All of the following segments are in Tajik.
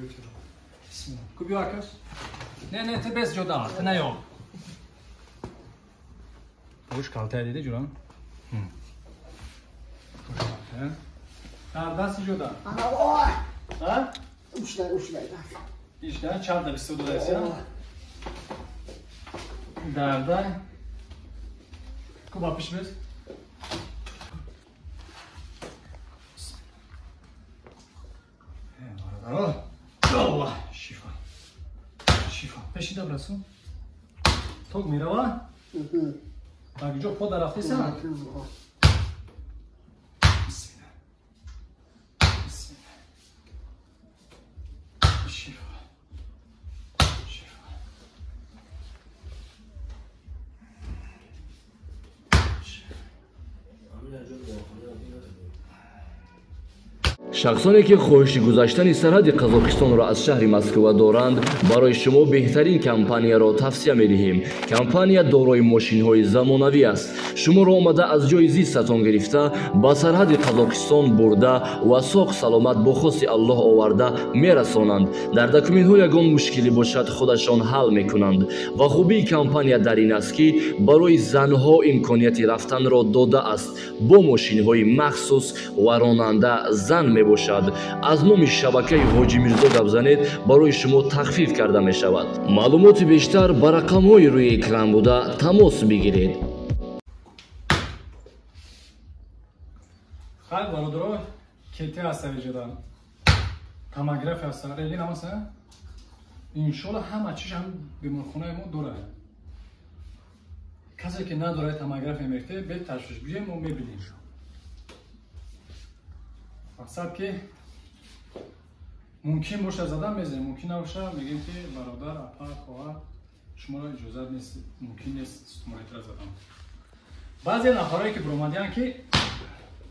Бисмилла. Ку биё акаш. Не, не, ту бес ҷода, ту наё. Пӯш калтая диди ҷура? Пӯш калтая. Дар дасти ҷода. Ана ой. А? Ушлай, ушлай. Ишда чанд бисту ду дасия? Дарда. Ку ба пиш бес? Allah şifa. Şifa. Peşinde bıraksın. Tok mirava. Так ҷо пода рафтеса? Бисмилла. Бисмилла. Шифо. Шифо. Шахсоне ки хоҳиши гузаштани сарҳади Қазоқистонро аз шаҳри Москва доранд, барои шумо беҳтарин компанияро тавсия медиҳем. Компания дорои мошинҳои замонавӣ аст. Шуморо омада аз ҷои зистатон гирифта, ба сарҳади Қазоқистон бурда ва соғ саломат бо хости Аллоҳ оварда мерасонанд. Дар документҳо ягон мушкилӣ бошад, худашон ҳал мекунанд. Ва хубии компания дар ин аст, ки барои занҳо имконияти рафтанро додааст бо мошинҳои махсус ва ронанда зан мебошад. Аз номи шабакаи Ҳоҷи Мирзо гап занед, барои шумо тахфиф карда мешавад. Маълумоти бештар ба рақамҳои рӯи экран буда тамос бигиред. Хайр, бародаро, КТ ҳаста виҷода, томография ҳаста, рентген ҳам ҳаста. Иншоалло ҳама чиз ҳам беморхонаи мо дорад. Касе ки надорад томография мехте, бе ташвиш биёем, мо мебинем. Мақсад ки мумкин боша задан мезанем, мумкин набоша мегем ки бародар, апа, хоҳар, шуморо иҷозат нест, мумкин нест стумолитра задан. Баъзе нафарое ки биромадиянд ки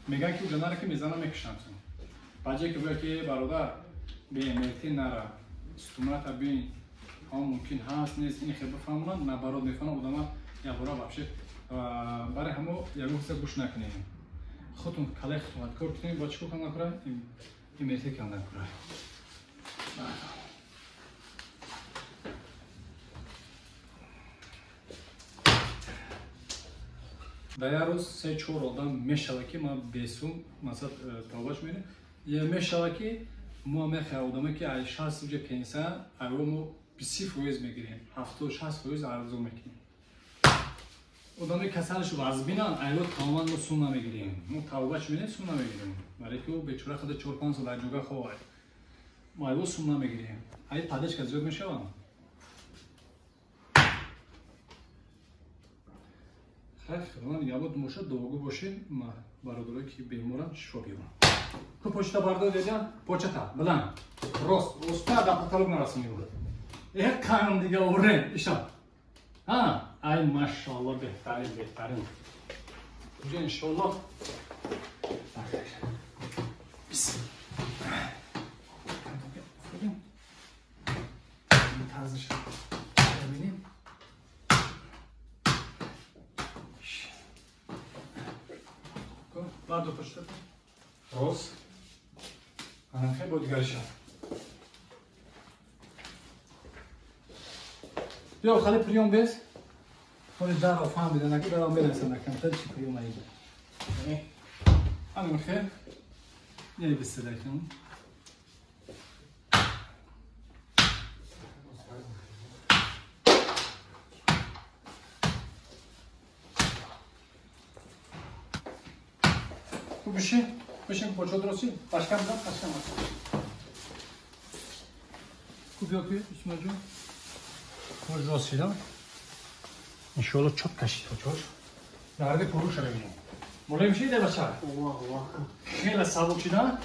мегӯянд ки уҷа нара ки мезанам мекушанд. Баъзе ки гӯяд ки бародар бе МРТ нара, стумата бин, ҳам мумкин ҳаст нест, ин хел бифаҳмонанд, наоборот мефаҳманд одама якбора вообще. Барои ҳамо ягон чиза гӯш накунем. Худтон калаи худтон кор кунем, бояд чӣ кор кардан кура? МРТ кардан кура. Дар як рӯз се-чор одам мешавад ки ман бесум масалан тавбаш мерем. Мешавад ки мо мехоҳем одаме ки ай 60 уҷа пенсия, айро мо 20% мегирем, 70-60% арзон мекунем. Одаме касалаш вазбинанд, айро тамоман мо сум намегирем. Мо тавбаш мерем, сум намегирем. Барои ки ӯ бечора худа 4-5 сол дар ҷуга ховад. Мо айро сум намегирем. Ай падашка зиёд мешаванд. Хайр, худованд нигаҳбон бошад, дуогӯ бошед, бародарое ки беморанд шифо биёбанд. Ку почта бардор дедян, почата, биланд. Рост, роста дар потолок нарасонӣ. Э кан дига орен, иша. Ҳа, ай машаалло, беҳтарин, беҳтарин. Уҷа иншоалло. Тарзаш бибинем. Бардор почта. Рост. Ана хеле бо дигариша. Биё хали приём бес. Холи дарро фаҳмида наки дарро мерасанд камтар чи приём аида. Ана хел. Яй бистадакам. Ку бишин, бишин почо дроси, пашкам да, пашкам. Ку биё ки Исмоил ҷон. Кош росида. Иншоалло чоп кашид почош. Дарди пуруша бибинем. Мулоим шида бача? Ова, ова. Хеле сабук шида?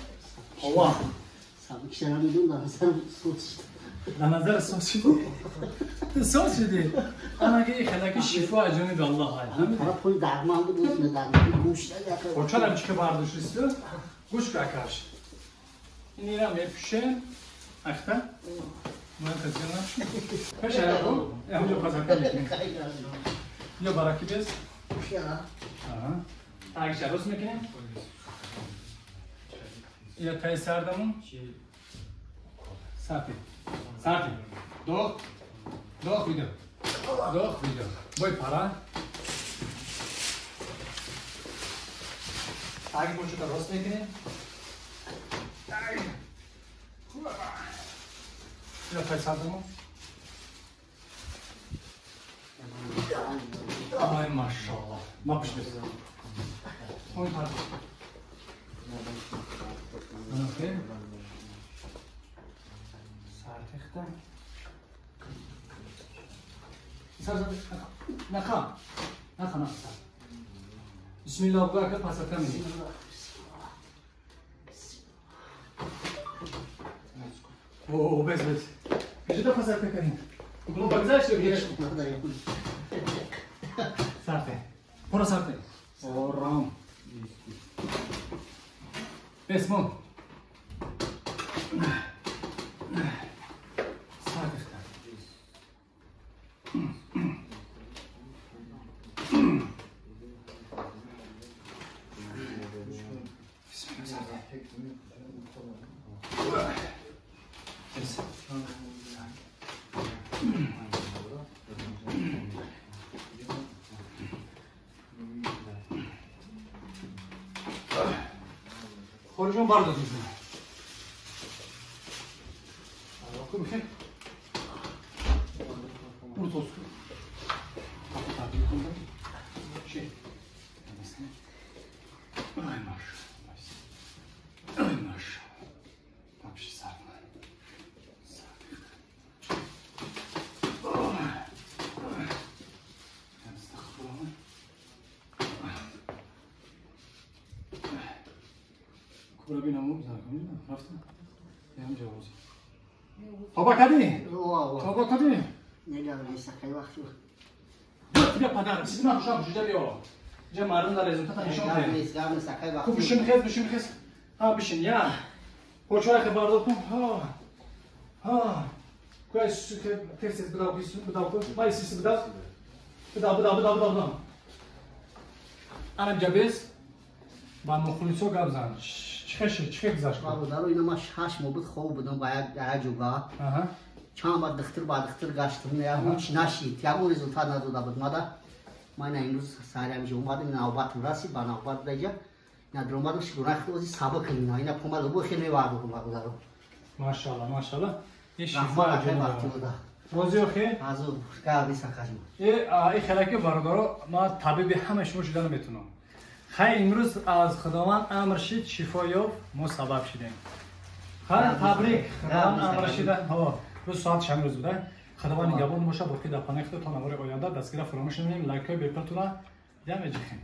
Ова. Сабук шида намедонам, дар назарам соз шида. Дар назар соз шиди? Ту соз шиди? Анаки хелаки шифо аз ҷониби Аллоҳ ай. Фақат пули дармон буд, не дармон гӯш дад. Почалам чӣ ки бардоштисту? Гӯш ку акаш. Инира мепӯшем. Ахта? Ман тазия напӯшем. Пеш аяқу? Ҳамҷо пазака мекунем. Ё бараки бес? Аҳа. Агиша рост мекунем? Я тай сардамон? Сарти. Сарти. Дох. Дох видео. Дох видео. Бой пара. Таги почута рост мекунем. Я тай сардаму. Ай, машаллах. Мапиш бес. Ой, пара. Окей. Сартихта. Сар, наха. Наха, наха. Бисмиллах, бака пасата ми. О, без, без. Где пасата кани? Глупак знаешь, что я? Сарте. Пора сарте. Орам. Бес, мон. Сартихта. Хоржон бардо дизна. Аллаху михе. Уртоску. Ай машаллах. Ай машаллах. Вообще сарна. Тоба кадини? Тоба кадини? Тебе подарок. Сиз ма хушам жуда биё. Ҷа мардум дар результата нишон диҳед. Ку бишин хез, бишин хез. Ҳа, бишин, я. Почвара хе бардор кун. Ҳа. Ҳа. Ку ай тез бидав, бидав кун. Май сиси бидав. Бидав, бидав, бидав, бидав, бидав. Ана ҷабес ба мухлисо гап зан. Чихе шид, чихе гузашт? Бародаро, ина ман 6 моҳ буд хоб будам ба як ҷуга. Чанд бар духтур ба духтур гаштам, ягон чи нашид, ягон результат надода буд. Мада ман ина имрӯз саҳари ҳамиҷа омадам, навбатам расид, ба навбат даҷа. Ина даромадам, шукрона худо сабук ина, ина помад бо хеле мевардум бародаро. Машалла, машалла. Ин шифо аҷоиб. Розӣ охе? Азу гап нест акаҷон. Э хелаки бародаро, ман табиби ҳама шумо шуда наметунам. Хай имрӯз аз Худованд амр шид, шифо ёфт, мо сабаб шидем. Хай табрик, Худованд амр шида. Ҳо, рӯз соат чанд рӯз буда? Худованд нигаҳбон боша, боқӣ дар паноҳи Худо то навори оянда. Дастгира фаромӯш намекунем, лайкҳои бепултона дям меҷихем.